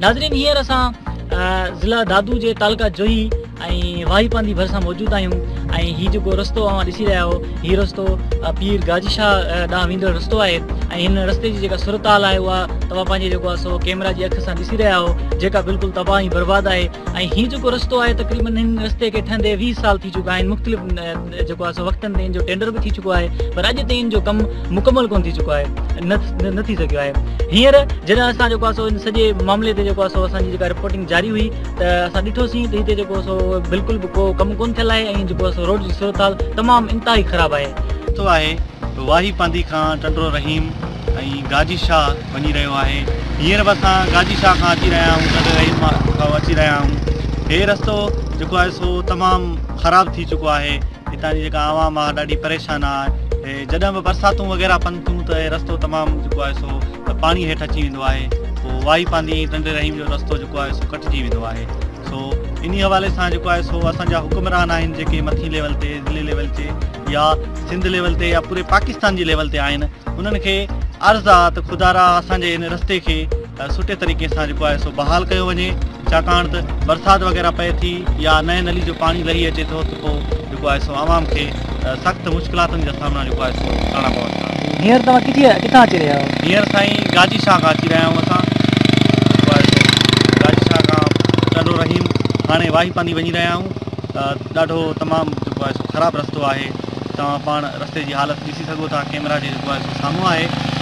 ناظرين هينئر اسان ضلع دادو جي تعلقه جوهي ۽ واهي پانڌي ڀرسان موجود آهيون ۽ هي جيڪو رستو اوهان ڏسي رهيا آهيو هي رستو پير گاجي شاهه ڏانهن ويندڙ رستو آهي ۽ هن رستي جي جيڪا صورتحال آهي اها توهان پنهنجي جيڪو آهي سو ڪيمرا جي اک سان ڏسي رهيا آهيو جيڪا بلڪل تباهه ۽ برباد آهي ۽ هي جيڪو رستو آهي تقريبن هن رستي کي ٺهندي 20 سال ٿي چڪا آهن مختلف جيڪو آهي سو وقتن تي ان جو ٽينڊر به ٿي چڪو آهي پر اڄ تائين ان جو ڪم مڪمل ڪونه ٿي چڪو آهي نه ٿي سگهيو آهي هينئر جڏهن اسان جيڪو آهي سو ان سڄي معاملي تي جيڪو آهي سو اسان جي جيڪا رپورٽنگ جاري هئي ته اسان ڏٺوسين ته هتي جيڪو سو بلڪل به ڪو ڪم ڪونه ٿيل آهي ۽ جيڪو سو روڊ جي صورتحال تمام انتهائي خراب آهي. رستو آهي واهي پانڌي کان ٽنڊو رحيم ۽ گاجي شاهه وڃي رهيو آهي. هينئر به اسان گاجي شاهه کان اچي رهيا آهيون ٽنڊي رحيم کان اچي رهيا آهيون. هي رستو جيڪو آهي سو تمام خراب ٿي چڪو آهي. هتان جي جيڪا عوام آهي ڏاڍي پريشان آهي. جڏهن به برساتون وغيره پون ٿيون ته هي رستو تمام جيڪو آهي سو پاڻي هيٺ اچي ويندو آهي پوء واهي پانڌي ۽ ٽنڊي رحيم جو رستو جيڪو آهي سو ڪٽجي ويندو آهي سو انهي حوالي سان جيڪو آهي سو اسان جا حڪمران آهن جيڪي مٿين ليول تي ضلعي ليول تي يا سنڌ ليول تي يا پوري پاڪستان جي ليول تي آهن انهن کي عرض آ ته خدارا اسان جي هن رستي کي سٺي طريقي سان جيڪو آهي سو بحال ڪيو وڃي ڇاڪاڻ ته برسات وغيره پئي ٿي يا نئين نلي جو پاڻي لهي اچي ٿو ته پوء جيڪو آهي سو عوام کي سخت مشڪلاتن جا سامنا جيڪو آهي سو ڪرڻا پون ٿا. هينئر توهان ڪٿي ڪٿان اچي رهيا آهيو؟ هينئر سائين گاجي شاهه کان اچي رهيا آهيون اسان جيڪو آهي سو گاجي شاهه کان ٽنڊو رحيم هاڻي واهي پانڌي وڃي رهيا آهيون ته ڏاڍو تمام جيڪو آهي سو خراب رستو آهي توهان پاڻ رستي جي حالت ڏسي سگهو ٿا ڪيمرا جي جيڪو آهي سو سامهون آهي.